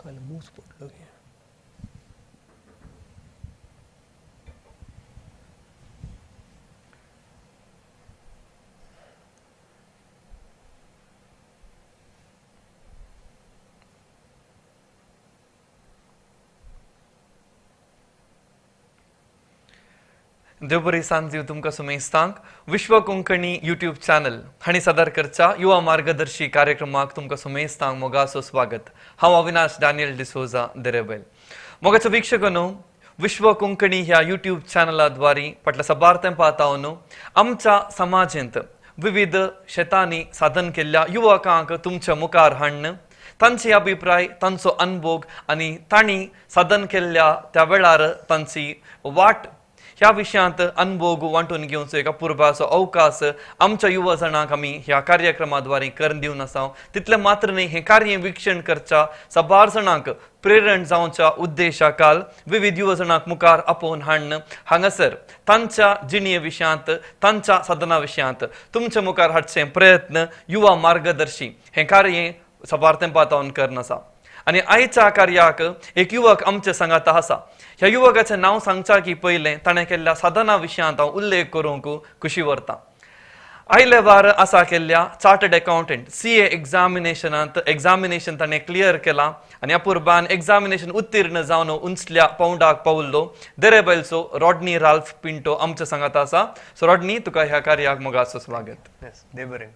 मूस पडलो. देवबरी सांजीव तुमकां सुमेस्तांक विश्व कोंकणी यूट्यूब चॅनल हांणी सादर करच्या युवा मार्गदर्शी कार्यक्रमाक तुमकां सुमेस्तांक मोगाचो स्वागत. हांव अविनाश डॅनियल डिसोजा देरेबेल. मोगाचो वीक्षकांनो, विश्व कोंकणी ह्या यूट्यूब चॅनलाद्वारे फाटल्या साबार तेंपा तावन आमच्या समाजेंत विविध शेतांनी साधन केल्ल्या युवकांक तुमच्या मुखार हाडून तांचे अभिप्राय, तांचो अनभोग आनी तांणी साधन केल्ल्या त्या वेळार तांची वाट ह्या विशयांत अनभोग वांटून घेवचो एक अपुर्बाचो अवकाश आमच्या युवा जाणांक आमी ह्या कार्यक्रमाद्वारे करून दिवन आसा. तितलें मात्र न्ही, हें कार्य वीक्षण करच्या साबार जाणांक प्रेरण जावच्या उद्देशाकाल विविध युवा जाणांक मुखार आपोवन हाडून हांगासर तांच्या जिणे विशयांत, तांच्या साधना विशयांत तुमच्या मुखार हाडचे प्रयत्न युवा मार्गदर्शी हें कार्य साबार तेंपा तावन करून आसा. आनी आयच्या कार्याक एक युवक आमचे सांगाता आसा. ह्या युवकाचें नांव सांगच्या की पयलें ताणें केल्ल्या साधना विशयांत हांव उल्लेख करूंक खुशी व्हरता. आयले वार आसा केल्ल्या चार्टर्ड अकाउंटंट CA एग्जामिनेशनांत एग्जामिनेशन ताणें क्लियर केलां आनी अपुर्बान एग्जामिनेशन उत्तीर्ण जावन उंचल्या पावंडाक पावल्लो देरेबैलचो रॉडनी राल्फ पिंटो आमच्या सांगाता आसा. सो रॉडनी, तुका ह्या कार्याक मोगाचो स्वागत. देव बरें.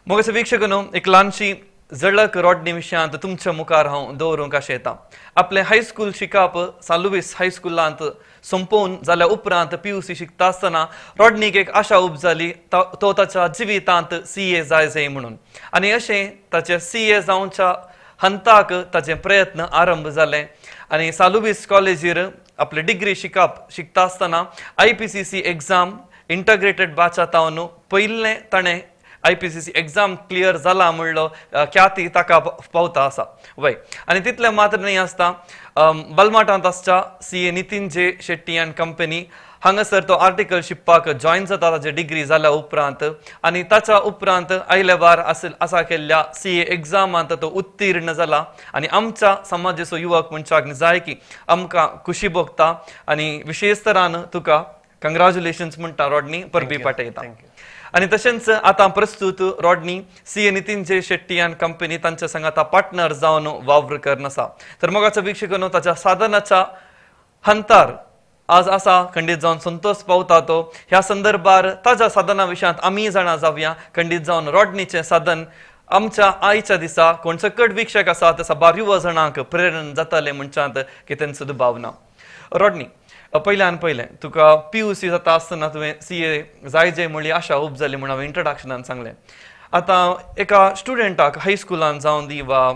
मोगाचो वीक्षकांनो, एक ल्हानशी झळक रॉडनी विशयांत तुमच्या मुखार हांव दवरूंक अशें येता. आपलें हायस्कूल शिकप सान लुवीस हायस्कुलांत सोंपोवन जाल्या उपरांत PUC शिकता आसतना रॉडनीक एक आशा उब जाली तो ताच्या जिवितांत CA जाय जाय म्हणून. आनी अशें ताचे CA जावच्या हंताक ताचे प्रयत्न आरंभ जाले आनी सान लुवीस कॉलेजीर आपले डिग्री शिकप शिकता आसतना IPCC exam integrated बॅचा तावन पयलें ताणें IPCC exam clear जाला म्हणलो ख्याती ताका पावता आसा वय. आनी तितलें मात्र न्हय आसता, बलमाटांत आसच्या CA Nitin J Shetty and company हांगासर तो आर्टिकल शिकपाक जॉयन जाता ताची डिग्री जाल्या उपरांत. आनी ताच्या उपरांत आयले वार आसा केल्ल्या CA एग्जामांत तो उत्तीर्ण जाला आनी आमच्या समाजाचो युवक मनशाक जाय की आमकां खुशी भोगता आनी विशेश तरान तुका कंग्रेच्युलेशन्स म्हणटा रॉडनी, परबी पाठयता. आनी तशेंच आतां प्रस्तुत Rodney CA Nitin J Shetty and company तांच्या सांगाता पार्टनर जावन वावर करून आसा. तर मोगाचो वीक्षकांनो, ताच्या साधनाच्या हंतार आज आसा खंडीत जावन संतोष पावता तो. ह्या संदर्भार ताच्या साधना विशयांत आमी जाणा जावया. खंडीत जावन रॉडनीचें साधन आमच्या आयच्या दिसा कोण सकट वीक्षक आसा ते साबार युवा जाणांक प्रेरण जातालें म्हणच्यांत की तेंचो दुबाव ना. रॉडनी, पयल्यान पयलें तुका PUC जाता आसतना तुवें CA जाय जे म्हणली आशा उब जाली म्हूण हांवें इंट्रोडक्शनान सांगलें. आतां एका स्टुडंटाक हायस्कुलान जावं दी वा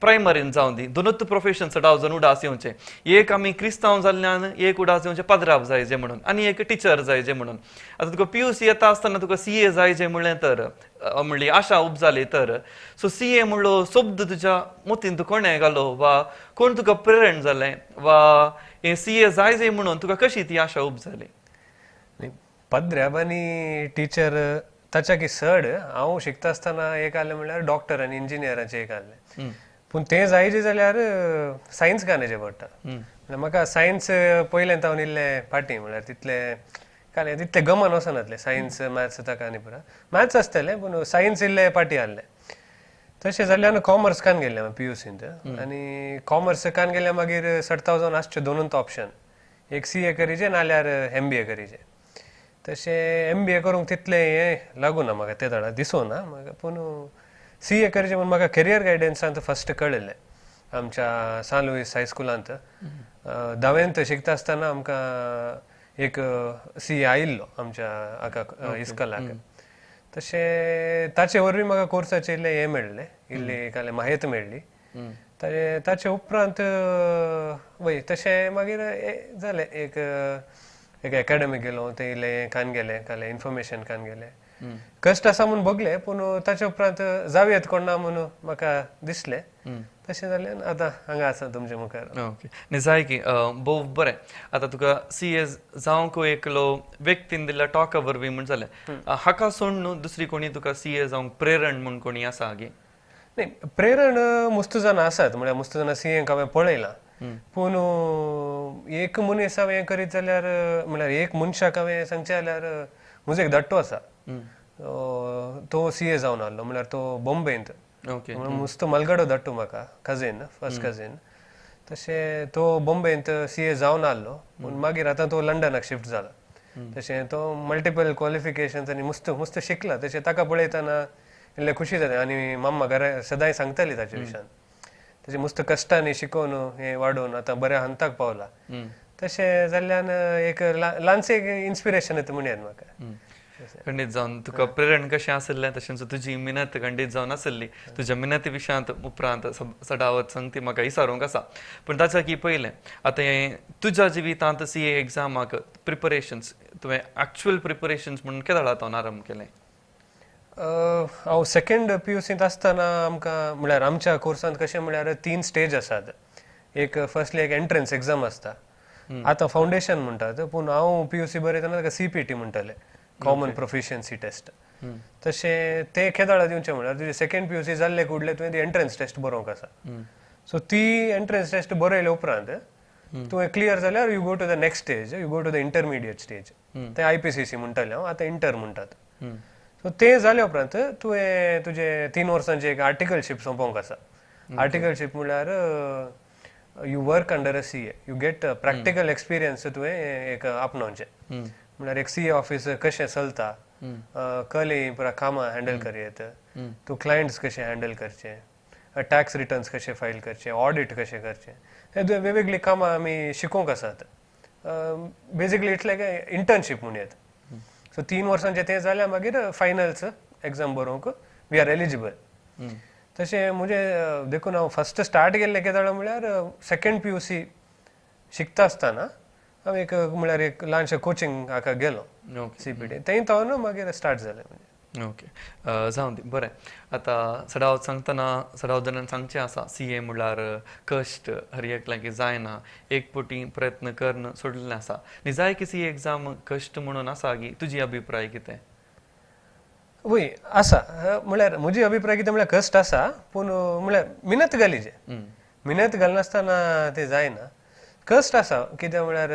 प्रायमरीन जावं दी, दोनूच प्रोफेशन चडाव जावन उडास येवचें. एक आमी क्रिस्तांव जाल्ल्यान एक उडास येवचें पाद्राव जाय जे म्हणून आनी एक टिचर जाय जे म्हणून. आतां तुका PUC येता आसतना तुका CA जाय जे म्हणलें तर म्हणली आशा उब जाली तर सो CA म्हणलो शब्द तुज्या मतीन तूं कोणें घालो वा कोण तुका प्रेरण जालें वा हें CA जाय जे म्हणून तुका कशी ती आशा उब जाली? पाद्र्याब आनी टिचर ताच्या की चड हांव शिकता आसतना एक आहलें म्हणल्यार डॉक्टर आनी इंजिनियराचें एक आहलें. पूण तें जायजे जाल्यार सायन्स घालचें पडटा. म्हाका सायन्स पयलें तावन इल्लें फाटीं, म्हणल्यार तितलें कालें तितलें गमन वचनासलें सायन्स मॅथ्स ताका आनी पुरा मॅथ्स आसतालें पूण सायन्स इल्लें फाटीं आहलें. तशें जाल्यार कॉमर्स कान गेल्लें PUCंत आनी कॉमर्स कान गेल्यार मागीर सडताव जावन आसचें दोनूच ऑप्शन, एक CA करीचें नाल्यार MBA करीचें. तशें MBA करूंक तितलें हें लागूना म्हाका ते तडा दिसूना म्हाका, पूण CA करीचें म्हूण म्हाका करियर गायडन्सांत फस्ट कळिल्लें. आमच्या सान लुईस हायस्कुलांत धावेंत शिकता आसतना आमकां एक CA आयिल्लो आमच्या हाका इस्कॉलाक. तशें ताचे वरवीं म्हाका कोर्साचें इल्लें हें मेळ्ळें, इल्ली कालें माहिती मेळ्ळी. ताचे उपरांत वय तशें मागीर जालें एक एक एकाडमी गेलो, ते इल्लें कान गेलें, कालें इन्फॉर्मेशन कान गेलें. कश्ट आसा म्हूण बगले पूण ताचे उपरांत जावयेत कोण ना म्हणून म्हाका दिसलें. तशें जालें आतां हांगा आसा तुमच्या मुखार. ओके, न्ही जाय की भोव बरें. आतां तुका CA जावंक एकलो व्यक्तीन दिल्ल्या टॉका वरवीं म्हूण जालें, हाका सोडून न्हू दुसरी कोणी तुका CA जावंक प्रेरण म्हूण कोणी आसा गे? नाही, प्रेरण मस्त जाणां आसात, म्हळ्यार मस्त जाणां सी एंक हांवें पळयलां. पूण एक मनीस हांवें करीत जाल्यार म्हळ्यार एक मनशाक हांवें सांगचें जाल्यार म्हजो एक धाडटो आसा, तो सी ए जावन आहलो, म्हळ्यार तो बॉम्बेंत, मस्त मलगडो धाडटो म्हाका, कजीन, फर्स्ट कजीन. तशें तो बॉम्बेंत सी ए जावन आहलो, पूण मागीर आतां तो लंडनाक शिफ्ट जाला. तशें तो मल्टिपल क्वॉलिफिकेशन्स आनी मस्त मस्त शिकला. तशें ताका पळयतना इल्लें खुशी जाता आनी माम्मा घरा सदांय सांगताली ताचे विशयान. तशें मस्त कश्टांनी शिकोवन हें वाडोवन आतां बऱ्या हंताक पावला. तशें जाल्ल्यान एक ल्हानशें एक इन्स्पिरेशन येता म्हणयात म्हाका. खंडीत जावन तुका प्रेरण कशें आसलें तशेंच तुजी मिनत खंडीत जावन आसली. तुज्या मिनती विशयांत उपरांत सडावत संगती म्हाका विचारूंक आसा. पूण ताच्या की पयलें आतां हें तुज्या जिवितांत सी ए एग्जामाक प्रिपरेशन्स तुवें एक्चुअल प्रिपरेशन्स म्हणून केदळा हांव आरंभ केलें? हांव सेकंड पी you सींत आसतना आमकां म्हळ्यार आमच्या कोर्सांत कशें म्हळ्यार 3 स्टेज आसात. एक फर्स्टली एक एंट्रन्स एग्जाम आसता, आतां फावंडेशन म्हणटात, पूण हांव पी you see बरयतना ताका सी पी टी म्हणटाले, कॉमन प्रोफिशियन्सी टेस्ट. तशें ते केदाळा दिवचें म्हळ्यार तुजें सेकंड पी you see जाल्ले कुडले तुवें ती एंट्रन्स टेस्ट बरोवंक आसा. सो ती एंट्रन्स टेस्ट बरयले उपरांत तुवें क्लियर जाल्यार you go to the next stage, you go to the intermediate stage. ते I P C सी म्हणटाले हांव, आतां इंटर म्हणटात. सो ते जाले उपरांत तुवें तुजें 3 वर्सांचें एक आर्टिकलशीप सोंपोवंक आसा. आर्टिकलशीप म्हळ्यार you work under a C A, you get practical experience तुवें एक आपणावचें. म्हळ्यार एक सी ए ऑफिस कशें चलता, कली पुरा कामां हँडल करयेत, तूं क्लायंट्स कशें हँडल करचे, टॅक्स रिटर्न्स कशें फायल करचे, ऑडिट कशें करचें, हे वेगवेगळीं कामां आमी शिकोवंक आसात. बेजिकली it's like internship म्हणयेत. सो 3 वर्सांचें तें जाल्यार मागीर फायनल्स एग्जाम बरोवंक we are eligible. तशें म्हजें देखून हांव फर्स्ट स्टार्ट केल्लें केदळा म्हळ्यार सेकंड पी you see शिकता आसतना हांव एक म्हळ्यार एक ल्हानशें कोचिंग हाका गेलो सी पी टी, थंय तो मागीर स्टार्ट जालें. ओके, जावं दी, बरें. आतां सडावत सांगतना सडावत जाणांक सांगचें आसा, सी ए म्हणल्यार कश्ट हर एकल्याक जायना, एक पटी प्रयत्न करून सोडलें आसा. न्ही जाय की सी ए एग्जाम कश्ट म्हणून आसा की तुजी अभिप्राय कितें? वय आसा, म्हळ्यार म्हजी अभिप्राय कितें म्हळ्यार कश्ट आसा, पूण म्हळ्यार मिनत घालीचे, मिनत घालनासतना तें जायना. कश्ट आसा कितें म्हळ्यार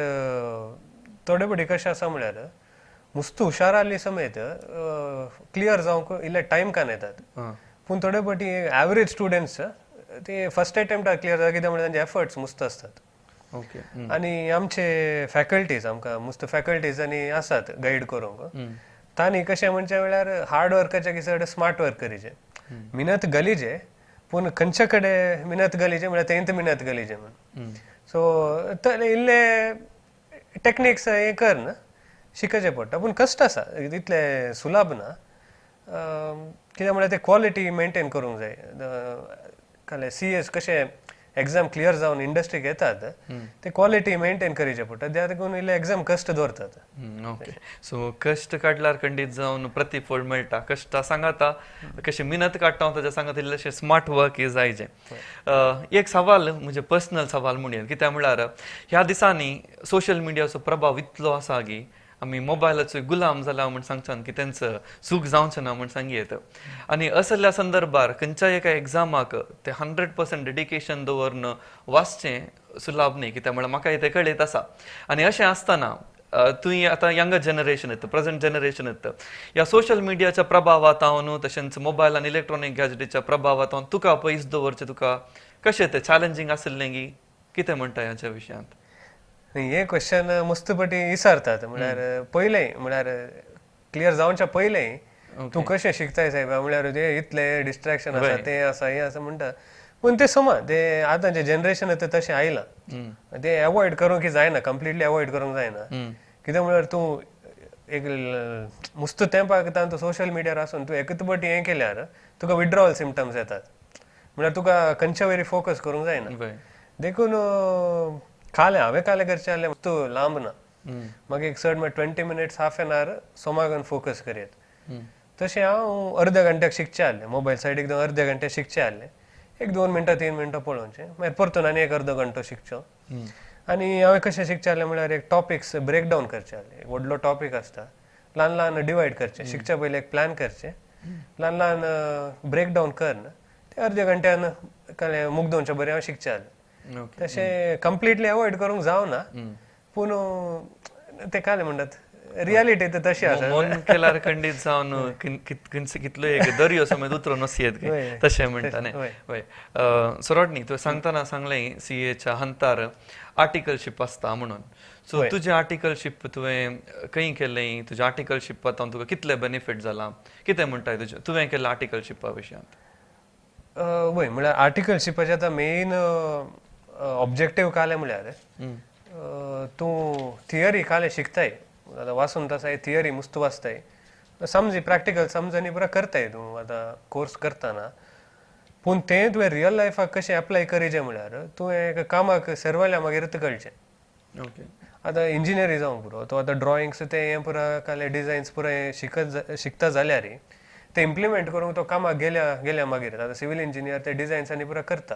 थोडे पटी कशें आसा म्हळ्यार मस्त हुशार आहली समेत क्लियर जावंक इल्ले टायम कान येतात, पूण थोडे पटी एवरेज स्टुडंट्स ते फर्स्ट अटेम्प्टाक क्लियर जाता, कित्याक म्हळ्यार तांचे एफर्ट्स मस्त आसतात. आनी आमचे फॅकल्टीज, आमकां मस्त फॅकल्टीज आनी आसात गायड करूंक, तांणी कशें म्हणचें म्हळ्यार हार्ड वर्काच्या की चड स्मार्ट वर्क करीचे, मिनत घालीचे, पूण खंयच्या कडेन मिनत घालीचे म्हळ्यार तेंत मिनत घालीचे म्हूण. सो इल्ले टॅक्निक्स हें कर शिकचें पडटा, पूण कश्ट आसा, तितलें सुलभ ना. कित्याक म्हळ्यार ते क्वॉलिटी मेनटेन करूंक जाय. सी एस कशें एग्जाम क्लियर जावन इंडस्ट्रीक येतात ते क्वॉलिटी मेनटेन करीचे पडटा, त्या देखून इल्ले एग्जाम कश्ट दवरतात. ओके, सो कश्ट काडल्यार खंडीत जावन प्रतिफळ मेळटा. कश्टा सांगाता कशें मिनत काडटा हांव ताच्या सांगाता इल्लेशें स्मार्ट वर्क जायजें. एक सवाल म्हजें पर्सनल सवाल म्हणून, कित्याक म्हळ्यार ह्या दिसांनी सोशल मिडियाचो प्रभाव इतलो आसा की आमी मोबायलाचो गुलाम जाला म्हूण सांगच्यान की तेंचो सूख जावचें ना म्हूण सांगयेत. आनी असल्या संदर्भार खंयच्याय एका एग्जामाक ते 100% डेडिकेशन दवरून वाचचें सुलाभ न्ही, कित्याक म्हळ्यार म्हाका तें कळयत आसा. आनी अशें आसतना तुवें आतां यंगर जनरेशन येता, प्रेझेंट जनरेशन येता, ह्या सोशल मिडियाच्या प्रभावांत हांव तशेंच मोबायल आनी इलेक्ट्रॉनीक गॅजेटीच्या प्रभावांत हांव तुका पयस दवरचें तुका कशें तें चॅलेंजींग आशिल्लें की कितें म्हणटा ह्याच्या विशयांत? हे क्वेश्चन मस्त पटी विचारतात. म्हळ्यार पयलें म्हळ्यार क्लियर जावच्या पयलें तूं कशें शिकताय सायबा, म्हळ्यार ते इतलें डिस्ट्रेक्शन आसा, तें आसा, हें आसा म्हणटा, पूण तें समा तें आतांचें जनरेशन तें तशें आयलां, तें एवॉयड करूंक जायना, कंप्लिटली एवॉयड करूंक जायना. कित्याक म्हळ्यार तूं एक मस्त तेंपाक तांतूं सोशल मिडियार आसून तूं एकच पटी हें केल्यार तुका विड्रॉवल सिमटम्स येतात, म्हळ्यार तुका खंयच्या वयर फोकस करूंक जायना. देखून कालें हांवें कालें करचें जाल्यार तूं लांब ना, मागीर एक चड म्हळ्यार 20 minutes half an our सोमागन focus करयत. तशें हांव अर्द्या घंट्याक शिकचें आहलें, मोबायल सायडीक दोन अर्द्या घंटे शिकचें आहलें, एक 2 मिनटां 3 मिनटां पळोवचें, मागीर परतून आनी एक अर्दो घंटो शिकचो. आनी हांवें कशें शिकचें आहलें म्हळ्यार एक टॉपिक्स ब्रेक डावन करचें आहलें, एक व्हडलो टॉपीक आसता ल्हान ल्हान डिवायड करचें, शिकच्या पयलीं एक प्लॅन करचें, ल्हान ल्हान ब्रेक डावन करून ते अर्द्या घंट्यान कळ्ळें मुगदोवचे बरें हांव शिकचें जालें. तशें कंप्लिटली अवॉयड करूंक जावना, पूण ते कालें म्हणटात रियालिटी तर तशी आसा. मन केल्यार खंडीत जावन कितलो एक दर्यो समेत उतरून वसयेत तशें म्हणटा न्ही. हय सो रॉडनी, तुवें सांगतना सांगलें सीएच्या हंतार आर्टिकलशीप आसता म्हणून. सो तुजें आर्टिकलशीप तुवें खंय केलें, तुजें आर्टिकलशीप आतां तुका कितले बेनिफीट जाला, कितें म्हणटाय तुजें तुवें केल्लें आर्टिकलशिपा विशयांत? वय म्हळ्यार आर्टिकलशिपाचें आतां मेन ऑब्जेक्टीव कालें म्हळ्यार तूं थियरी कालें शिकताय, आतां वाचून तसाय थियरी मुस्त वाचताय, समजी प्रॅक्टिकल समजणी पुरा करताय तूं आतां कोर्स करतना, पूण तें तुवें रियल लायफाक कशें एप्लाय करीचें म्हळ्यार तुवें कामाक सर्वल्या मागीर कळचें. ओके, आतां इंजिनियरी जावंक पुरो, तूं आतां ड्रॉइंग्स तें हें पुरा कालें डिजायन्स पुरा हें शिकता जाल्यार तें इम्प्लिमेंट करूंक तो कामाक गेल्या गेल्या मागीर. आतां सिवील इंजिनियर ते डिजायन्स आनी पुरा करता,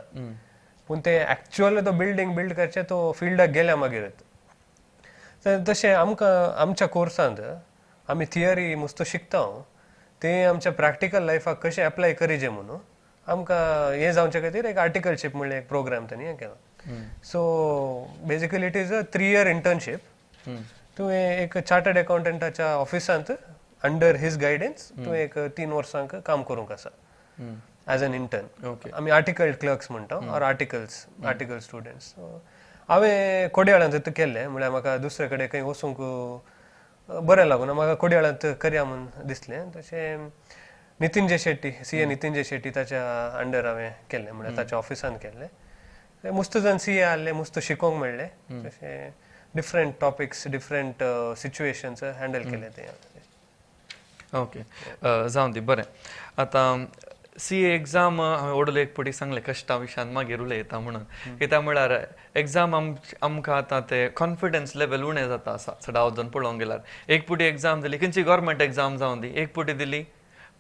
पूण ते एक्चुअल तो बिल्डींग बिल्ड करचें तो फिल्डाक गेल्या मागीर. तशें आमकां आमच्या कोर्सांत आमी थियरी मुस्त शिकता, तें आमच्या प्रॅक्टिकल लायफाक कशें एप्लाय करीचें म्हणून आमकां हें जावचे खातीर एक आर्टिकलशीप म्हणलें एक प्रोग्राम तांणी हें केला. So basically it is a 3 year internship. तुवें एक चार्टर्ड अकाउंटंटाच्या ऑफिसांत अंडर his guidance तुवें एक 3 वर्सांक काम करूंक आसा एज एन इंटर्न. आमी आर्टिकल क्लर्क्स म्हणटा ऑर आर्टिकल्स, आर्टिकल स्टुडंट्स. हांवें कोडयाळांत केल्लें, म्हळ्यार म्हाका दुसरे कडेन खंय वचूंक बरें लागूना, म्हाका कोडयाळांत करया म्हूण दिसलें. तशें Nitin J Shetty, CA Nitin J Shetty ताच्या अंडर हांवें केल्लें, म्हळ्यार ताच्या ऑफिसांत केल्लें. मुस्त जाण सीए आहले, मुस्त शिकोवंक मेळ्ळें, तशें different topics different situations handle केले ते. ओके, जावं दी बरें. आतां सी ए एग्जाम हांवें ओडलो एक पटी सांगलें कश्टा विशयान मागीर उलयता म्हणून, कित्याक म्हळ्यार एग्जाम आमकां आतां ते कॉन्फिडन्स लेवल उणें जाता आसा चडावत जावन पळोवंक गेल्यार. एक पुटी एग्जाम दिली, खंयची गव्हर्मेंट एग्जाम जावं दी, एक पुटी दिली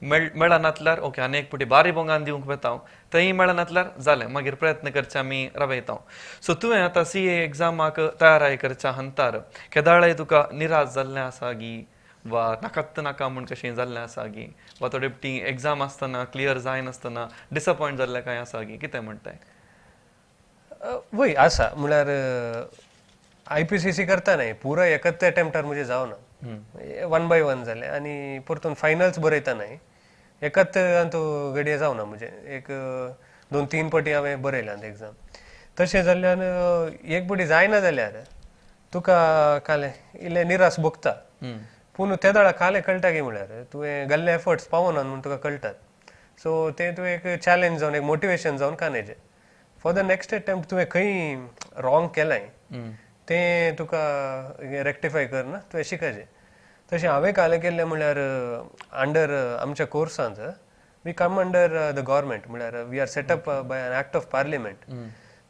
मेळनातल्यार ओके, आनी एक पुटी बारी बोंगान दिवंक वता हांव, थंय मेळनातल्यार जालें मागीर प्रयत्न करचे आमी रावयता. सो तुवें आतां सी ए एग्जामाक तयाराय करच्या हंतार केदाळाय तुका निराश जाल्लें आसा गी, वा नाकात नाका म्हूण कशें जाल्लें आसा गी, वा थोडे ती एग्जाम आसतना क्लियर जायनासतना डिसअपॉयंट जाल्लें कांय आसा गी, कितें म्हणटाय? वय आसा, म्हळ्यार I P C सी करता न्हय पुराय एकच अटेम्प्टार म्हजें जावना, 1 by 1 जालें आनी परतून फायनल्स बरयता न्हय एकच घडये जावना म्हजें, एक 2-3 पटी हांवें बरयल्यात एग्जाम. तशें जाल्ल्यान एक पटी जायना जाल्यार तुका कालें इल्लें निराश भोगता, पूण ते वेळार कालें कळटा की म्हळ्यार तुवें घाल्ले एफर्ट्स पावना म्हूण तुका कळटात. सो तें तुवें एक चॅलेंज जावन एक मोटिवेशन जावन कानेचें फॉर the next attempt तुवें खंय रॉंग केलां तें तुका रेक्टिफाय करना तुवें शिकाचें. तशें हांवें कालें केल्लें म्हळ्यार अंडर आमच्या कोर्सांत we come under the government, म्हळ्यार we are set up by an act of parliament.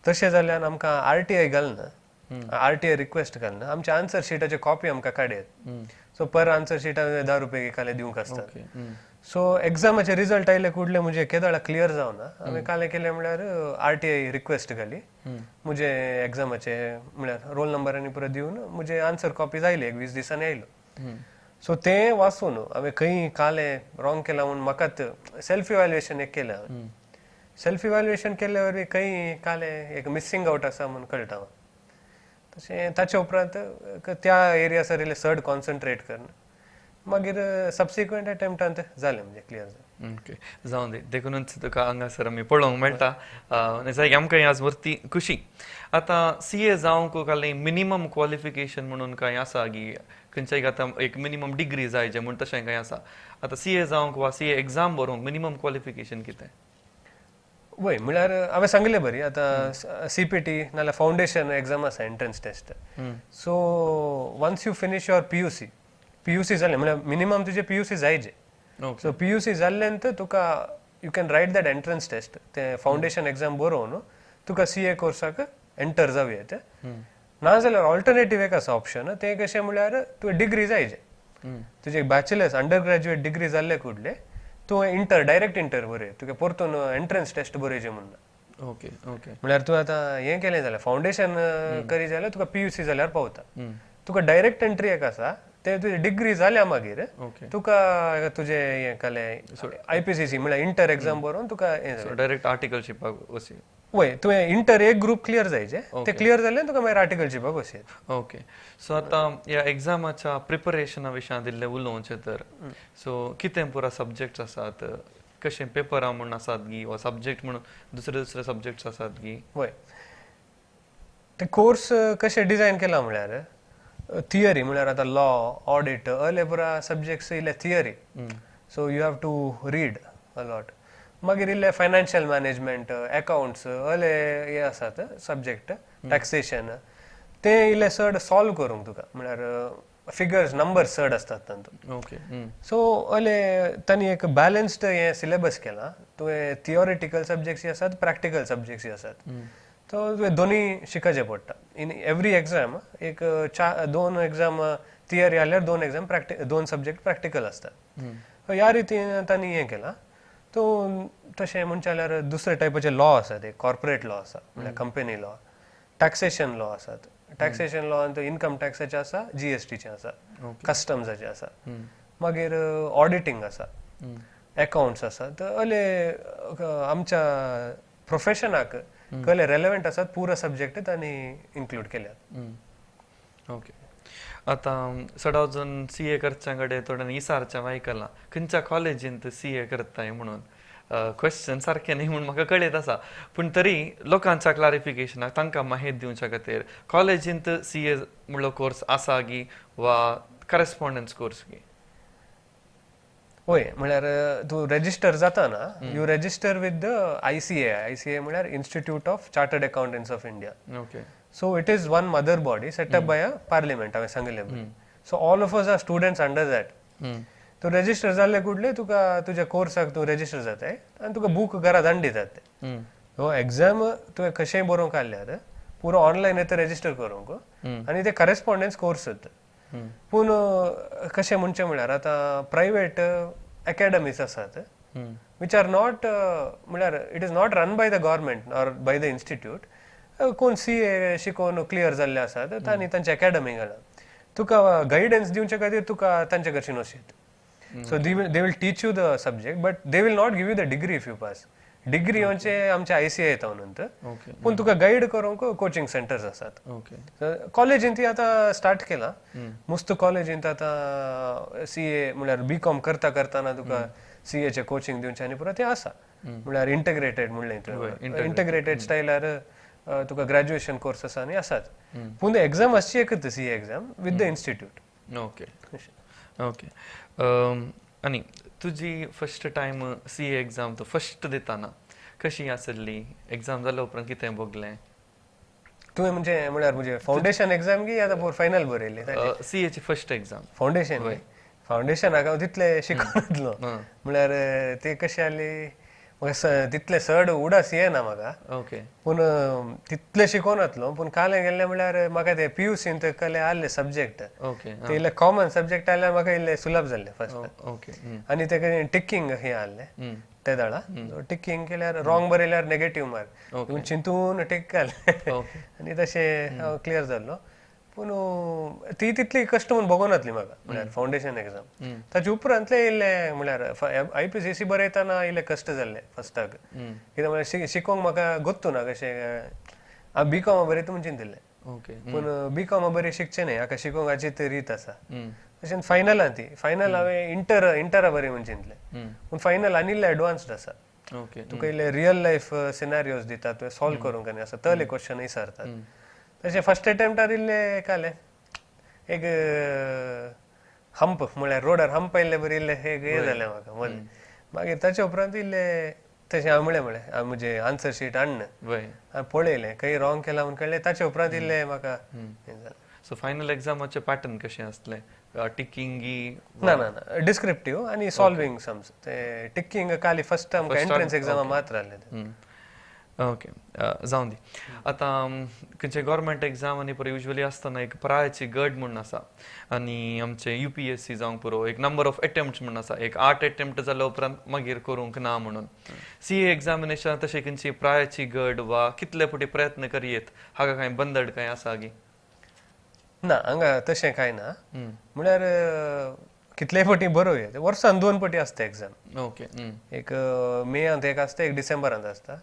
तशें जाल्ल्यान आमकां आर टी I घालना, आर टी I request घालना, आमच्या आन्सर शिटाचे कॉपी आमकां काडयत. सो पर आन्सर शीट हांवें 10 रुपये कालें दिवंक आसता. सो एग्जामाचे रिजल्ट आयले कुडले म्हजे केदळा क्लियर जावना, हांवें कालें केलें म्हळ्यार आर टी I request घाली म्हजे एग्जामाचे, म्हळ्यार रोल नंबर आनी पुरो दिवन म्हजे आन्सर कॉपीज आयली, एक 20 दिसांनी आयलो. सो तें वाचून हांवें खंय कालें रॉंग केलां म्हूण म्हाकाच सेल्फ इव्हॅल्युएशन एक केलें हांवें. सेल्फ इव्हॅल्युएशन केल्ले वरवीं खंय कालें एक मिसींग आवट आसा म्हूण कळटा. तशें ताचे उपरांत त्या एरियासर इल्लें चड कॉन्सन्ट्रेट करून मागीर सबसिक्वंट अटेम्प्टांत जालें म्हणजे क्लियर जालें. ओके, जावं दी, देखूनच तुका हांगासर आमी पळोवंक मेळटा. आमकां आज वरती खुशी. आतां सी ए जावंक कांय मिनिमम क्वॉलिफिकेशन म्हणून कांय आसा गी, खंयच्याय आतां एक मिनिमम डिग्री जाय जे म्हूण तशें कांय आसा? आतां सी ए जावंक वा सी ए एग्जाम बरोवंक मिनिमम क्वॉलिफिकेशन कितें? वय म्हळ्यार हांवें सांगिल्लें बरी आतां सी पी टी नाल्यार फावंडेशन एग्जाम आसा, entrance test. So once you finish your P U C, P U C जालें म्हळ्यार मिनिमम तुजें पी यू सी जायजे. सो पी यू सी जाल्ल्यान तुका you can write that entrance test, तें फावंडेशन एग्जाम बरोवन तुका सी ए कोर्साक एंटर जावं येता. ना जाल्यार ऑल्टरनेटीव एक आसा ऑप्शन, तें कशें म्हळ्यार तुवें डिग्री जायजे, तुजें बॅचलर्स अंडर ग्रॅज्युएट डिग्री जाल्ले कुडले तूं इंटर डायरेक्ट इंटर बरय, तुका परतून एंट्रन्स टेस्ट बरयचें म्हणून. ओके ओके, म्हळ्यार तूं आतां हें केलें जाल्यार फावंडेशन करी जाल्यार तुका पी यू सी जाल्यार पावता, तुका डायरेक्ट एंट्री एक आसा ते तुजे डिग्री जाल्या मागीर तुका तुजे हें काले आयपीसीसी म्हळ्यार इंटर एक्झाम बरोवन तुका हें डायरेक्ट आर्टिकलशिपाक वचूं. वय, तुवें इंटर एक ग्रुप क्लियर जायचे, ते क्लियर जाले तुका मागीर आर्टिकलशिपाक वचूं. ओके, सो आतां ह्या एग्जामाच्या प्रिपरेशना विशयांत इल्लें उलोवचें तर, सो कितें पुरा सब्जेक्ट्स आसात, कशें पेपरां म्हूण आसात गी वा सब्जेक्ट म्हणून दुसरे दुसरे सब्जेक्ट्स आसात गी? वय, ते कोर्स कशें डिजायन केला म्हळ्यार थियरी म्हळ्यार आतां लॉ, ऑडिट अले पुरा सब्जेक्ट्स इल्ले theory, so you have to read a lot. मागीर इल्ले फायनान्शियल मॅनेजमेंट, अकाउंट्स अले हे आसात सब्जेक्ट, टॅक्सेशन, ते इल्ले चड सॉल्व करूंक तुका म्हळ्यार फिगर्स नंबर्स चड आसतात तातूंत. ओके, सो अले तांणी एक बॅलन्स्ड हें सिलेबस केला. तुवें थियोरिटिकल सब्जेक्ट्स आसात, प्रॅक्टिकल सब्जेक्ट्स आसात, सो तुवें दोनूय शिकचें पडटा. इन एवरी एग्जाम एक दोन एग्जाम थियरी आल्यार दोन एग्जाम दोन सब्जेक्ट प्रॅक्टिकल आसतात. ह्या रितीन तांणी हें केलां. तो तशें म्हणचें जाल्यार दुसरे टायपाचे लॉ आसात, एक कॉर्पोरेट लॉ आसा म्हळ्यार कंपनी लॉ, टॅक्सेशन लॉ आसात. टॅक्सेशन लॉ इन्कम टॅक्साचे आसा, जीएसटीचे आसा, कस्टम्साचे आसा, मागीर ऑडिटींग आसा, अकाउंट्स आसा. तर अले आमच्या प्रोफेशनाक कले रेलेवंट आसात पुरा सब्जेक्ट तांणी इन्क्लूड केल्यात. ओके, आतां सदां जाण सी ए करच्या कडेन थोड्यांनी इसारचें आयकलां खंयच्या कॉलेजींत सी ए करताय म्हणून. क्वेश्चन सारकें न्ही म्हूण म्हाका कळयत आसा, पूण तरी लोकांच्या क्लारिफिकेशनाक तांकां माहिती दिवच्या खातीर कॉलेजींत सी ए म्हणलो कोर्स आसा गी वा करस्पॉन्डन्स कोर्स गी? वय, म्हळ्यार तूं रेजिस्टर जाता ना, you register with the ICA. ICA म्हळ्यार institute of chartered accountants of India. Okay, so it is one mother body set up by a parliament, हांवें सांगिल्लें. So all of us are students under that. तूं register जाल्ले कुडले तुका तुज्या कोर्साक तूं register जाताय आनी तुका बूक घरा धाडून दितात ते. हो एग्जाम तुवें कशेंय बरोवंक आसल्यार पुरो ऑनलायन येता रेजिस्टर करूंक आनी ते करस्पॉन्डन्स कोर्स जाता. पूण कशें म्हणचें म्हळ्यार आतां प्रायवेट अकॅडमीज आसात which are not, म्हळ्यार it is not run by the government or by the institute. कोण सी ए शिकोवन क्लियर जाल्ले आसात तांणी तांचे अकॅडमी घाला, तुका गायडन्स दिवचे खातीर तुका तांचे कडच्यान वचीत. So they will teach you the subject but they will not give you the degree if you pass. Degree म्हणजे आमच्या आयसीए येता नंतर, पूण तुका गायड करूंक कोचिंग सेंटर्स आसात. कॉलेजींत ती आतां स्टार्ट केला, मस्त कॉलेजींत आतां सी ए म्हळ्यार बी कॉम करता करतना तुका सी एचे कोचिंग दिवचें आनी पुरो तें आसा. म्हळ्यार इंटग्रेटेड म्हणलें तुवें, इंटग्रेटेड स्टायलार तुका ग्रॅज्युएशन कोर्स आसा आनी आसात. पूण एग्जाम आसची एकच C A exam with the institute. Okay, okay. आनी तुजी first time C A exam तूं फर्स्ट दिताना कशी आसली? एग्जाम जाल्या उपरांत कितें भोगलें तुवें? म्हणजे म्हळ्यार म्हजे फावंडेशन एग्जाम की आतां फायनल बरयली सी एची फर्स्ट एग्जाम? फावंडेशन, फावंडेशनाक हांव तितलें शिकून येतलो म्हळ्यार ते कशें जाली म्हाका तितलें चड उडास येना म्हाका. ओके, पूण तितलें शिकोवन येतलो. पूण कालें गेल्लें म्हळ्यार म्हाका ते पी यू सींत कले आसले सब्जेक्ट, ते इल्ले कॉमन सब्जेक्ट आसल्यार म्हाका इल्ले सुलभ जाल्ले फर्स्ट. ओके, आनी तेका टिकींग हें आसलें ते दळा, टिकींग केल्यार रॉंग बरयल्यार नेगेटीव मार्क, पूण चिंतून टीक घालें आनी तशें हांव क्लियर जाल्लो. पूण ती तितली कश्ट म्हूण भोगोन जातली म्हाका म्हळ्यार फावंडेशन एग्जाम. ताचे उपरांतले इल्ले म्हळ्यार I P C C बरयतना इल्ले कश्ट जाल्ले फर्स्टाक, कित्याक म्हळ्यार शिकोवंक म्हाका गोत्तू ना कशें. हांव बी कॉमा बरयता म्हूण चिंतिल्लें, पूण बी कॉमा बरें शिकचें न्ही, हाका शिकोवंक हाची रीत आसा. तशें फायनलां ती फायनल हांवें इंटरा बरें म्हूण चिंतलें, पूण फायनल आनी इल्लें एडवान्स्ड आसा. तुका इल्ले रियल लायफ सिनारियोज दितात, तुवें सॉल्व करूंक आनी आसा तले क्वेश्चन विचारतात. तशें फर्स्ट अटेम्प्टार इल्लें कालें एक हंप म्हळ्यार रोडार हंप आयिल्ले बरी इल्लें एक हें जालें म्हाका मदीं. मागीर ताचे उपरांत इल्लें तशें हांवें म्हणलें म्हळें हांवें म्हजें आन्सर शीट हाडन हांवें पळयलें खंय रॉंग केलां म्हूण कळ्ळें. ताचे उपरांत इल्लें म्हाका हें जालें. सो फायनल एग्जामाचें पॅटर्न कशें आसलें? टिकिंगी? ना ना ना, डिस्क्रिप्टीव आनी सॉल्वींग सम्स. ते टिकिंग काली फर्स्ट आमकां एंट्रन्स एग्जामा मात्र आसलें. ओके, जावं दी. आतां खंयचे गव्हर्मेंट एग्जाम आनी पुरो युजली आसतना एक प्रायची गड म्हूण आसा, आनी आमचे यू पी एस सी जावंक पुरो एक नंबर ऑफ एटेम्प्ट म्हूण आसा, एक 8 एटेम्प्ट जाल्या उपरांत मागीर करूंक ना म्हणून. सी ए एग्जामिनेशन तशें खंयची प्रायची गड वा कितले फावटी प्रयत्न करयेत हाका कांय बंदड कांय आसा गी? ना, हांगा तशें कांय ना. म्हळ्यार कितले पटी बरोवं येता, वर्सान 2 पटी आसता एग्जाम. ओके. एक मेयांत एक आसता, एक डिसेंबरांत आसता.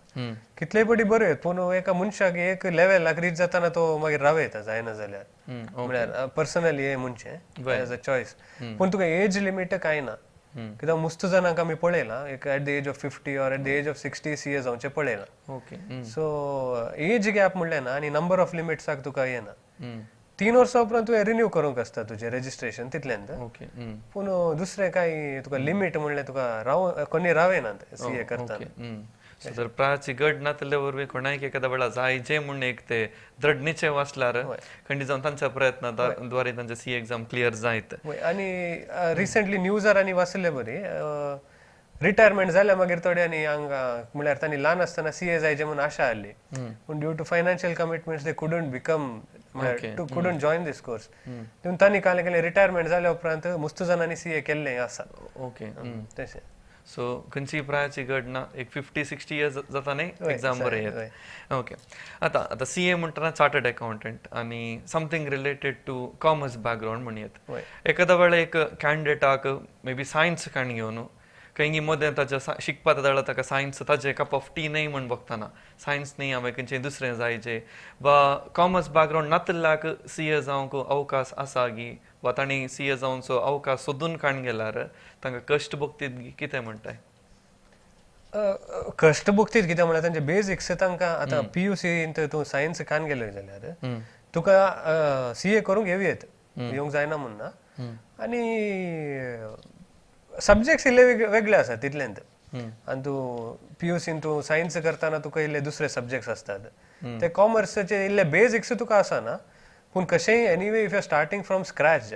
कितले पटी बरोवं येता, पूण एका मनशाक एक लेवलाक रीच जाताना तो मागीर रावयता जायना जाल्यार. म्हळ्यार पर्सनली हें म्हणचें एज अ चॉयस. पूण तुका एज लिमीट कांय ना, कित्याक मुस्त जाणांक आमी पळयलां एक at the age of 50 or at the age of 60 CA जावचें पळयलां. ओके. सो एज गॅप म्हणलें ना आनी नंबर ऑफ लिमिट्साक तुका येना. 3 वर्सां उपरांत तुवें रिन्यू करूंक आसता तुजें रेजिस्ट्रेशन तितल्यान. ओके. पूण दुसरें कांय तुका लिमीट म्हणलें तुका राव कोणी रावयना सीए करतना. सो जर प्रायाची गड नातले वरवीं कोणाक एखाद्या वेळा जाय जे म्हूण एक ते दृढ निश्चय आसल्यार खंडीत जावन तांच्या प्रयत्नाद्वारे तांचे सी एग्जाम क्लियर जायत. आनी रिसंटली न्यूजार आनी वाचले बरी रिटायरमेंट जाल्या मागीर थोड्यांनी हांगा म्हळ्यार तांणी ल्हान आसतना सीए जायचे म्हणून आशा आसली, पूण due to financial commitments they couldn't become to couldn't join this course. देखून तांणी काल केलें रिटायरमेंट जाल्या उपरांत मुस्त जाणांनी सीए केल्लें आसा. ओके. तशें. सो खंयची प्रायाची गड ना, एक 50-60 इयर्स जाता न्ही एग्जाम बरें येता. ओके. आतां आतां सी ए म्हणटना चार्टर्ड अकाउंटंट आनी something related to commerce background म्हणयेत. एखाद्या वेळा एक कॅन्डिडेटाक मे बी सायन्स काण घेवन खंय मदें ताच्या शिकपा जाल्यार ताका सायन्स ताजें कप ऑफ टी न्हय म्हूण बघतना सायन्स न्हय हांवें खंयचें दुसरें जायचें वा कॉमर्स बॅकग्रावंड नातिल्ल्याक सी ए जावंक अवकाश आसा गी वा तांणी सी ए जावचो अवकाश सोदून काण गेल्यार तांकां कश्ट भोगतीत कितें म्हणटाय? कश्ट भोगतीत कितें म्हळ्यार तांचे बेजिक्स तांकां आतां पी यू सींत तूं सायन्स कान गेलो जाल्यार तुका सी ए करूंक येवं येत, येवंक जायना म्हूण ना. आनी सब्जेक्ट्स इल्ले वेगळे आसात तितल्यांत. आनी तूं पी यू सीन तूं सायन्स करतना तुका इल्ले दुसरे सब्जेक्ट्स आसतात, ते कॉमर्साचे इल्ले बेजिक्स तुका आसना. पूण कशेंय anyway if you are starting from scratch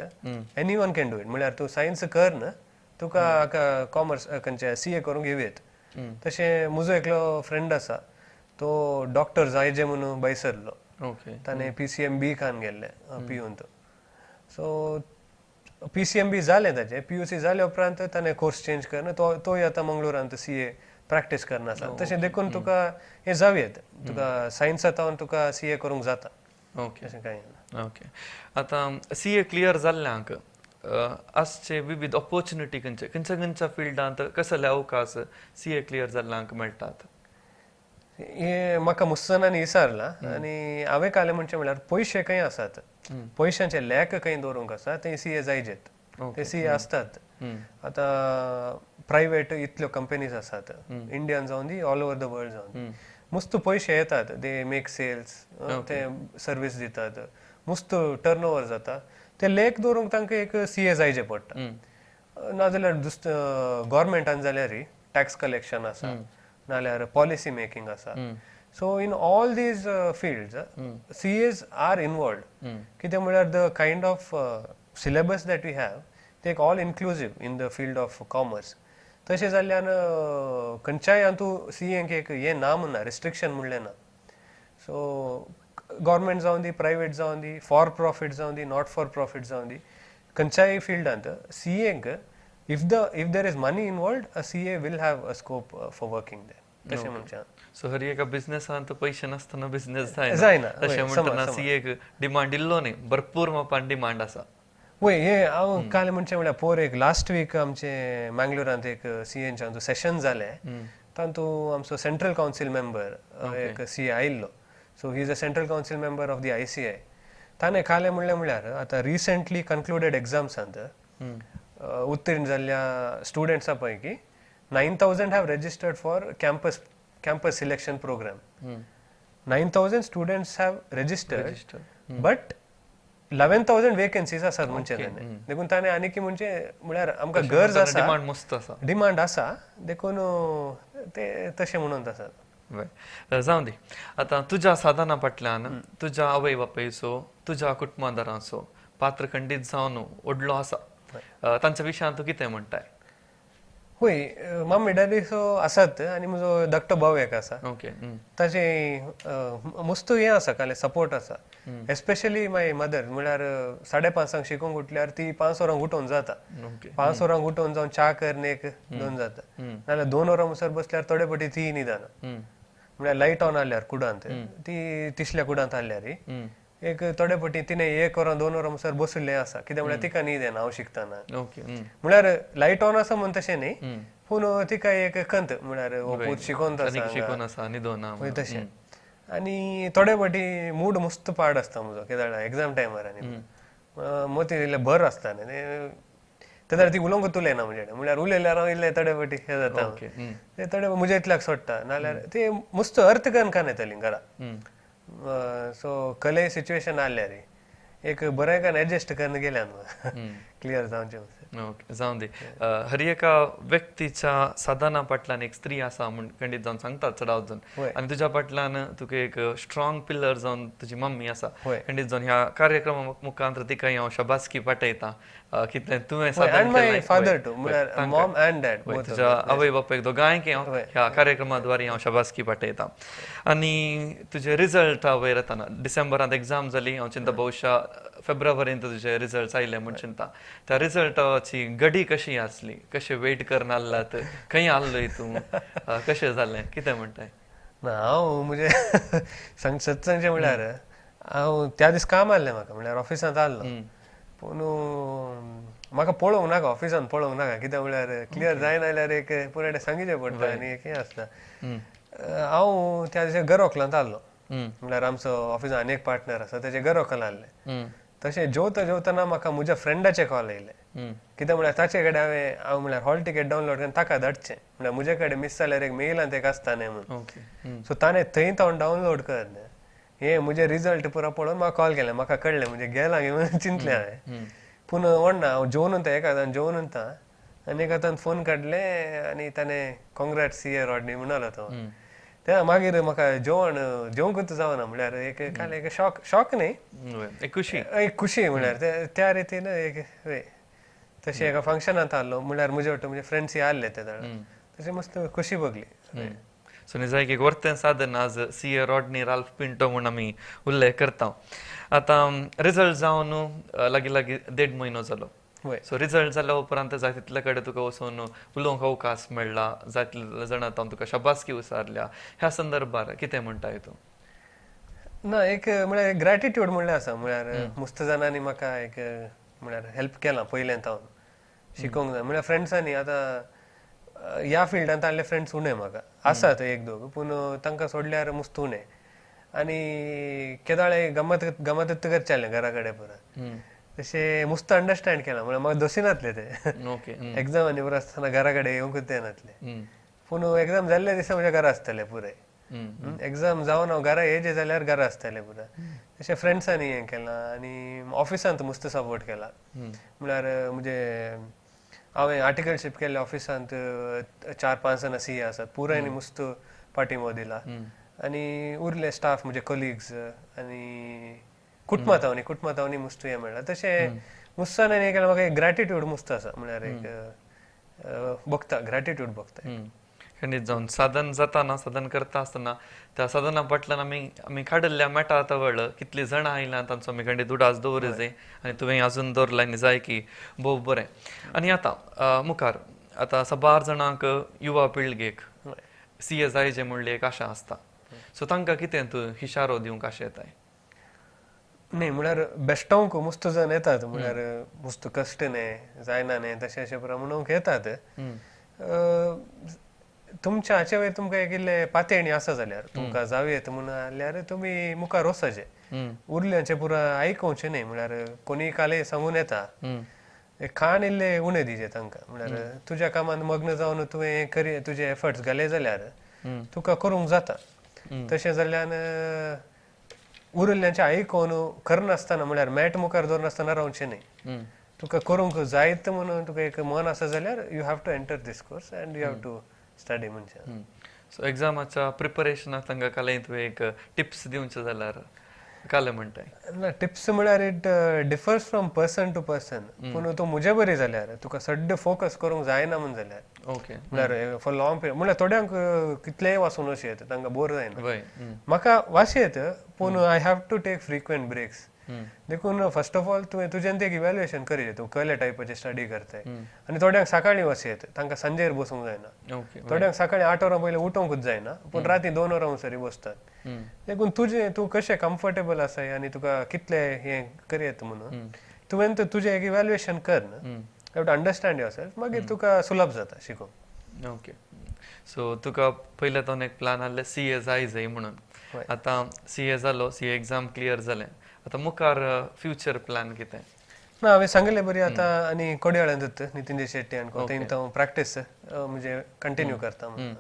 any one can do it. म्हळ्यार तूं सायन्स कर न्हय तुका कॉमर्स खंयचे सी ए करूंक येवं येत. तशें म्हजो एकलो फ्रेंड आसा तो डॉक्टर जायजे म्हणून बैसरलो, ताणें पी सी एम बी खान गेल्लें पी यूंत. So P C M B जालें ताजें, पी यू सी जाले उपरांत ताणें कोर्स चेंज करून तोय आतां मंगळुरांत सी ए प्रॅक्टीस करना आसा. तशें देखून तुका हें जावं येत, तुका सायन्सा तावन तुका सी ए करूंक जाता. ओके. तशें कांय ना. ओके. आतां सी ए क्लियर जाल्ल्यांक आसचे विविध ऑपॉर्च्युनिटी खंयचे खंयच्या खंयच्या फिल्डांत कसले अवकाश सी ए क्लियर जाल्ल्यांक मेळटात? हें म्हाका मुस्सनांनी विचारलां आनी हांवें कालें म्हणचें म्हळ्यार पयशे खंय आसात, पयशांचे लॅक खंय दवरूंक आसा थंय सी ए जायजेत, ते सी ए आसतात. आतां प्रायवेट इतल्यो कंपनीज आसात, इंडियन जावन the all over the world जावन दी, मुस्त पयशे येतात, they make sales, ते सर्वीस दितात, मुस्त टर्न ओवर जाता. ते लेख दवरूंक तांकां एक सी ए जायचे पडटा. नाजाल्यार दुसरें गोवोरमेंटान जाल्यार टॅक्स कलेक्शन आसा, नाल्यार पॉलिसी मेकिंग आसा. So in all these fields C As are involved. कितें म्हळ्यार the kind of syllabus that we have ते एक all inclusive in the field of commerce. तशें जाल्ल्यान खंयच्याय हातूंत सी एक एक हें ना म्हणना, रिस्ट्रिक्शन म्हणलें ना. सो गव्हर्मेंट जावं दी, प्रायवेट जावं दी, फॉर प्रॉफीट जावं दी, not for profit जावं दी, खंयच्याय फिल्डांत सी एक if there is money involved a C A will have a scope for working there. तशें म्हणचें. सो हर एका बिझनेसांत पयशे नासतना बिझनेस जायना, तशें म्हणटना सी एक डिमांड इल्लो न्ही, भरपूर मापान डिमांड आसा. वय, हें हांव काल म्हणचें म्हळ्यार पोर एक लास्ट वीक आमचे मँगलोरांत एक सी एनचें सेशन जालें, तातूंत आमचो सेंट्रल कावन्सील मेंबर एक सी ए आयिल्लो. So he is a central council member of the I C I. ताणें कालें म्हणलें म्हळ्यार आतां रिसंटली कन्क्लुडेड एग्जाम्सांत उत्तीर्ण जाल्ल्या स्टुडंट्सा पैकी 9,000 have registered for campus selection programme. 9,000 students have registered, but 11,000 vacancies आसात म्हणचे ताणें. देखून ताणें आनी की म्हणजे म्हळ्यार आमकां गरज आसा, डिमांड मस्त आसा, डिमांड आसा, देखून ते तशें म्हणून आसात. जावं दी. आतां तुज्या साधना फाटल्यान तुज्या आवय बापायचो, तुज्या कुटुंबादारांचो पात्र खंडीत जावन व्हडलो आसा, तांच्या विशयांत तूं कितें म्हणटाय? हय, मम्मी डॅडी सो आसात आनी म्हजो धाकटो भाव एक आसा. ओके. ताचें मस्त हें आसा, काल सपोर्ट आसा. एस्पेशली my mother, म्हळ्यार 5:30 शिकूंक उठल्यार ती 5 वरांक उठोवन जाता. 5 वरांक उठोवन जावन च्या करन एक 2 जाता, नाल्यार 2 वरां मुसर बसल्यार थोडे पटी ती न्हिदना. म्हळ्यार लायट ऑन आहल्यार कुडांत ती तिसल्या कुडांत आहल्यार एक थोडे पटी तिणें 1 वरां 2 वरां मुसर बशिल्लें आसा कित्याक म्हळ्यार तिका न्हीद येना हांव शिकतना म्हळ्यार लायट ऑन आसा म्हूण तशें न्ही पूण तिका एक खंत म्हळ्यार हो पूत शिकोन आसा न्हिदोना तशें. आनी थोडे फावटी मूड मस्त पाड आसता म्हजो कित्याक एग्जाम टायमार आनी मोती इल्लें भर आसता न्ही तेन्ना ती उलोवंक उलयना म्हजे कडेन म्हळ्यार उलयल्यार हांव इल्लें थोडे फावटी हें जाता ते थोडे म्हज्या इतल्याक सोडटा नाल्यार ते मस्त अर्थ करून कान येतली घरा. सो कले सिच्युएशन आहल्यार एक बरें कान एडजस्ट करून गेल्यान क्लियर जावचें. ओके जावं दी. हर एका व्यक्तीच्या साधना फाटल्यान एक स्त्री आसा म्हूण खंडीत जावन सांगतात चडावत जावन आनी तुज्या फाटल्यान तुका एक स्ट्रॉंग पिलर जावन तुजी मम्मी आसा. खंडीत जावन ह्या कार्यक्रमा मुखांत तिका हांव शाबासकी पाठयता कितलें तुवें साधन केलें. तुज्या आवय बापायक दोगांयक हांव ह्या कार्यक्रमा द्वारे हांव शाबासकी पाठयता. आनी तुजे रिजल्टा वयर येतना डिसेंबरांत एग्जाम जाली हांव चिंता बहुशा फेब्रुवारींत तुजे रिजल्ट आयले म्हूण चिंता त्या रिजल्टाची गडी कशी आसली कशें वेट करून आसलात खंय आसलोय तूं कशें जालें कितें म्हणटाय? ना हांव म्हजें सत्संगचें म्हळ्यार हांव त्या दीस काम आहलें म्हाका म्हळ्यार ऑफिसांत आहलो पूण म्हाका पळोवंक नाका ऑफिसांत पळोवंक नाका कित्याक म्हळ्यार क्लियर जायना जाल्यार एक पुराय सांगचें पडटा आनी एक हें आसता. हांव त्या दिसा गरोकलांत आहलो म्हळ्यार आमचो ऑफिसांत आनी एक पार्टनर आसा तेजे गरोकल आहलें. तशें जेवता जेवतना म्हाका म्हज्या फ्रेंडाचे कॉल येयले कित्याक म्हळ्यार ताचे कडेन हांवें हांव म्हळ्यार हॉल टिकेट डावनलोड करून ताका धाडचें म्हळ्यार म्हजे कडेन मिस जाल्यार एक मेलांत एक आसता न्ही म्हणून. सो ताणें थंय हांव डावनलोड कर हे म्हजे रिजल्ट पुरो पळोवन म्हाका कॉल केलें म्हाका कळ्ळें म्हणजे गेलां म्हणून चिंतलें हांवें. पूण व्हडना हांव जेवन उरता एका हातान जेवन उरता आनी एका हातान फोन काडलें आनी ताणें कॉंग्रेट्स सी ए रॉडनी म्हणालो तो. तेन्ना मागीर म्हाका जेवण जेवंकूच जावना म्हळ्यार एक काल एक शॉक शॉक न्ही एक खुशी एक खुशी म्हळ्यार त्या रितीन एक तशें एका फंक्शनांत आहलो म्हळ्यार म्हजे वाटो म्हजे फ्रेंड्स आहले ते तशें मस्त खुशी भोगली. सो निजायक एक वर्तें साधन आज C A Rodney Ralph Pinto म्हूण आमी उल्लेख करता. आतां रिजल्ट जावन लागीं लागीं 1.5 म्हयनो जालो. सो रिजल्ट जाल्या उपरांत जाय तितले कडेन तुका वचून उलोवंक अवकाश मेळ्ळा जाय तितले जाणां हांव तुका शाबासकी विचारल्या ह्या संदर्भार कितें म्हणटाय तूं? ना एक म्हळ्यार ग्रॅटिट्यूड म्हणल्यार आसा म्हळ्यार मस्त जाणांनी म्हाका एक म्हळ्यार हेल्प केलां पयलें हांव शिकोवंक जाय म्हळ्यार फ्रेंड्सांनी आतां ह्या फिल्डांत आहले फ्रेंड्स उणें म्हाका आसात एक दोग पूण तांकां सोडल्यार मस्त उणें आनी केदाळे गमत गमत करचें आहलें घरा कडेन पुरा तशें मस्त अंडरस्टँड केलां म्हळ्यार म्हाका दोशी नासले ते एग्जाम आनी पुरो आसतना घरा कडेन येवंकूच येनासले पूण एग्जाम जाल्ल्या दिसा म्हज्या घरा आसतले पुराय एग्जाम जावन हांव घरा येयचे जाल्यार घरा आसतले पुराय. तशें फ्रेंड्सांनी हें केलां आनी ऑफिसांत मस्त सपोर्ट केला म्हळ्यार म्हजे हांवें आर्टिकलशीप केल्ले ऑफिसांत 4-5 जाणां सी ए आसात पुरायनी मस्त पाठिंबो दिला आनी उरले स्टाफ म्हजे कलिग्स आनी कुटुंबांत कुटुंबांत मस्त हें मेळ्ळां. तशें मुस्तान हें केलां म्हाका एक ग्रॅटिट्यूड मस्त आसा म्हळ्यार एक भोगता ग्रॅटिट्यूड भोगता. खंडीत जावन साधन जाताना साधन करता आसतना त्या साधना फाटल्यान आमी आमी काडिल्ल्या मेटा तवळ कितलीं जाणां आयल्यां तांचो आमी खंडीत उडास दवरूं जाय आनी तुवें आजून दवरला आनी जाय की भोव बरें. आनी आतां मुखार आतां साबार जाणांक युवा पिळगेक सी ए जायचे म्हणली एक आशा आसता सो तांकां कितें तूं इशारो दिवंक आशा येताय? न्ही म्हळ्यार बेश्टोंक मस्त जाण येतात म्हळ्यार मस्त कश्ट न्ही जायना न्ही तशें अशें पुरो म्हणूंक येतात. तुमच्या हाचे वयर तुमकां एक इल्लें पातयणी आसा जाल्यार तुमकां जावं येता म्हणून जाल्यार तुमी मुखार वचचें उरल्यांचें पुरो आयकोवचें न्ही म्हळ्यार कोणीय कालय सांगून येता खाण इल्लें उणें दिवचें तांकां म्हळ्यार तुज्या कामांत मग्न जावन तुवें करी तुजे एफर्ट्स घाले जाल्यार तुका करूंक जाता. तशें जाल्ल्यान उरिल्ल्यांचें आयकून करनासतना म्हळ्यार मॅट मुखार दवरनासतना रावचें न्ही तुका करूंक जायत म्हणून तुका एक मन आसा जाल्यार you have to enter this course and you have to study म्हणजे. सो एग्जामाच्या प्रिपरेशनाक तांकां कालय तुवें एक टिप्स दिवचे जाल्यार काल म्हणटाय? ना टिप्स म्हळ्यार it differs from person to person पूण तूं म्हजे बरी जाल्यार तुका सड्डे फोकस करूंक जायना म्हूण जाल्यार ओके म्हळ्यार फॉर लॉंग पिरियड म्हळ्यार थोड्यांक कितलेंय वाचून अशें येता तांकां बोर जायना. म्हाका वाचूं येता पूण I have to take frequent breaks. देखून फर्स्ट ऑफ ऑल तुवें तुज्यान ते एक इव्हॅल्युएशन करी, तूं कहले टायपाचे स्टडी करताय. आनी थोड्यांक सकाळीं वस येत, तांकां सांजेर बसूंक जायना. थोड्यांक सकाळीं 8 वरां पयलीं उठोवंकूच जायना, पूण राती 2 वरां सरी बसतात. देखून तुजें तूं कशें कम्फर्टेबल आसाय आनी तुका कितलें हें करयत म्हणून तुवें तुजें एक इव्हॅल्युएशन कर न्हू, you have to understand yourself, मागीर तुका सुलभ जाता शिकोवंक. ओके, सो तुका पयलें तो एक प्लान आहले सी ए जाय जाय म्हणून, आतां सी ए जालो, सी ए एग्जाम क्लियर जालें, आतां मुखार फ्युचर प्लान कितें? ना, हांवें सांगलें बरी आतां आनी कोडयाळ्यांतूच नितीन शेट्टी आनी थंय हांव प्रॅक्टीस म्हणजे कंटिन्यू करता म्हणून.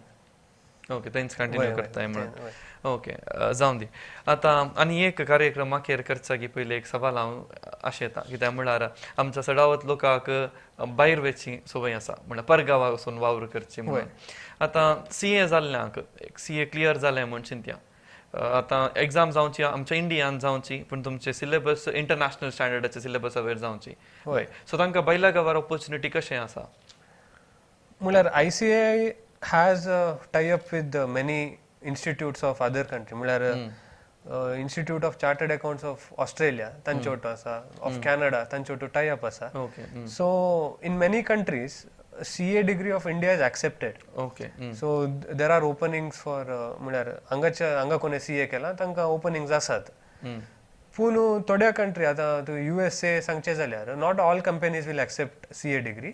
ओके, थंयच कंटिन्यू करताय म्हणून. ओके, जावं दी. आतां आनी एक कार्यक्रम अखेर करचा की पयलीं एक सवाल हांव आशेता, कित्याक म्हळ्यार आमच्या सडावत लोकांक भायर वचची संवय आसा, म्हणल्यार परगांवाक वचून वावर करची म्हणून. आतां सी ए जाल्ल्यांक, सी ए क्लियर जालें म्हूण चिंतया, आतां एग्जाम जावची आमच्या इंडियान जावची, पूण तुमचे सिलेबस इंटरनॅशनल स्टँडर्डाचे सिलेबसा वयर जावची. हय, सो तांकां भायल्या गांवार ऑपॉर्च्युनिटी कशें आसा? म्हळ्यार ICAI has a tie up with many institutes of other country. म्हळ्यार Institute of Chartered Accounts of Australia तांचे वटो आसा, ऑफ कॅनडा तांचे वटो टाय अप आसा. So in many countries CA degree of India is accepted. So there are openings for म्हळ्यार हांगाच्या हांगा कोणें C ए केला तांकां ओपनिंग्स आसात. पूण थोड्या कंट्री आतां तूं USA सांगचें जाल्यार not all companies will accept CA degree,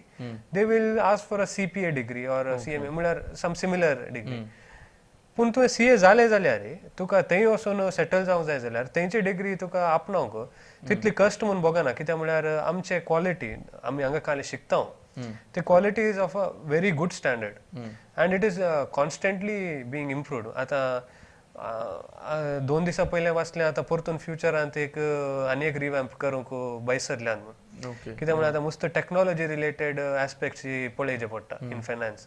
they will ask for a CPA degree or CMA, म्हळ्यार सम सिमिलर डिग्री. पूण तुवें सी ए जालें जाल्यार तुका थंय वचून सेटल जावंक जाय जाल्यार थंयची डिग्री तुका आपणावंक तितली कश्ट म्हूण भोगना, कित्याक म्हळ्यार आमचे क्वॉलिटी आमी हांगा खाली शिकता ते quality is of a very good standard and it is constantly being improved. आतां 2 दिसां पयलें वाचलें, आतां परतून फ्युचरांत एक आनी एक रिवॅम्प करूंक भायर सरल्यान म्हूण. कित्याक म्हळ्यार आतां मस्त टॅक्नोलॉजी रिलेटेड एस्पेक्ट्स पळोवचे पडटा इन फायनान्स,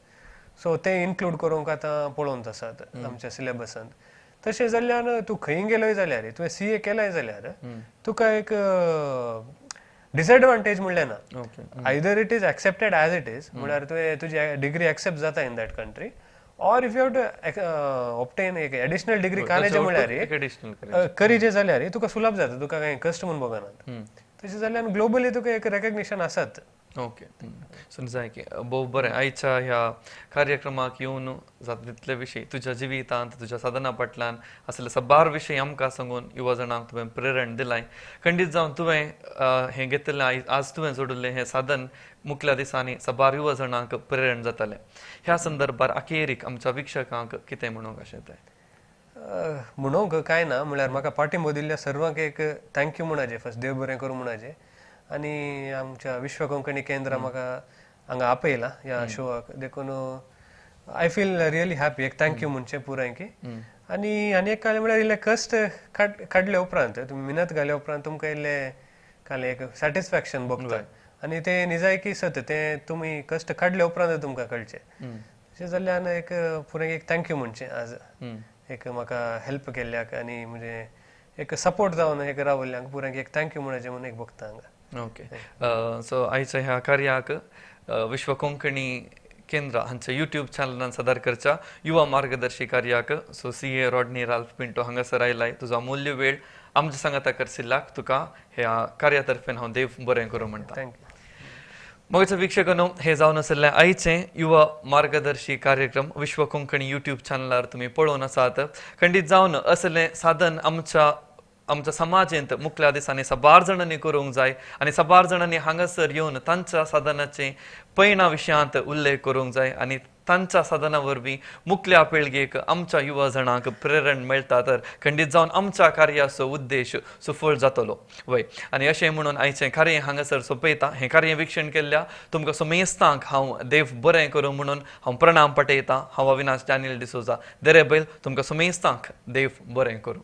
सो ते इन्क्लूड करूंक आतां पळोवंक आसात आमच्या सिलेबसांत. तशें जाल्ल्यान तूं खंय गेलोय जाल्यार तुवें सी ए केलाय जाल्यार तुका एक डिसएडवांटेज म्हणलें ना. Either it is accepted as it is, म्हळ्यार तुवें तुजी डिग्री एक्सेप्ट जाता in that country, or if you have to obtain एक एडिशनल डिग्री कालेज म्हळ्यार करीजे जाल्यार तुका सुलभ जाता, तुका कांय कश्ट म्हूण भोगनात. तशें जाल्यार ग्लोबली तुका एक रेकग्निशन आसात. ओके, सो जाय की भोव बरें आयच्या ह्या कार्यक्रमाक येवन जाता तितले विशय तुज्या जिवितांत तुज्या साधना फाटल्यान आसले साबार विशय आमकां सांगून युवा जाणांक तुवें प्रेरण दिलाय. खंडीत जावन तुवें हें घेतिल्लें, आज तुवें जोडिल्लें हें साधन मुखल्या दिसांनी साबार युवा जाणांक प्रेरण जातालें. ह्या संदर्भार अखेरीक आमच्या वीक्षकांक कितें म्हणूंक अशें तें? म्हणूंक कांय ना, म्हळ्यार म्हाका पाठिंबो दिल्ल्या सर्वांक एक thank you म्हणाचें, फर्स्ट देव बरें करूं म्हणाचें. आनी आमच्या विश्व कोंकणी केंद्र म्हाका हांगा आपयला ह्या शोवाक, देखून I feel really happy. एक thank you म्हणचें पुराय की. आनी आनी एक कालें म्हळ्यार इल्लें कश्ट काडले उपरांत, तुमी मिनत घाल्या उपरांत तुमकां इल्लें कालें एक सॅटिस्फॅक्शन भोगता आनी तें निजायकी सत, तें तुमी कश्ट काडले उपरांत तुमकां कळचें. तशें जाल्ल्यान एक पुराय एक thank you म्हणचें आज एक म्हाका हेल्प केल्ल्याक आनी म्हणजे एक सपोर्ट जावन एक रावल्ल्यांक पुराय एक thank you म्हणचें म्हणून एक भोगता हांगा. ओके, सो आयच्या ह्या कार्याक विश्व कोंकणी केंद्र हांच्या युट्यूब चॅनलान सादर करच्या युवा मार्गदर्शी कार्याक so C A Rodney Ralph Pinto हांगासर आयलाय. तुजो अमूल्य वेळ आमच्या सांगाता करसिल्ल्याक तुका ह्या कार्या तर्फेन हांव देव बरें करूं म्हणटा. Thank you. मोगाच्या वीक्षकांनो, हे जावन आशिल्लें आयचें युवा मार्गदर्शी कार्यक्रम विश्व कोंकणी युट्यूब चॅनलार तुमी पळोवन आसात. खंडीत जावन असलें साधन आमच्या आमच्या समाजेंत मुखल्या दिसांनी साबार जाणांनी करूंक जाय आनी साबार जाणांनी हांगासर येवन तांच्या साधनाचें पयणा विशयांत उल्लेख करूंक जाय आनी तांच्या साधना वरवीं मुखल्या पिळगेक आमच्या युवा जाणांक प्रेरण मेळटा तर खंडीत जावन आमच्या कार्याचो उद्देश सुफळ जातलो. वय, आनी अशें म्हणून आयचें कार्य हांगासर सोंपयता. हें कार्य विक्षण केल्ल्या तुमकां सुमेस्तांक हांव देव बरें करूं म्हणून हांव प्रणाम पटयता. हांव अविनाश डॅनियल डिसोजा देरे बैल. तुमकां सुमेस्तांक देव बरें करूं.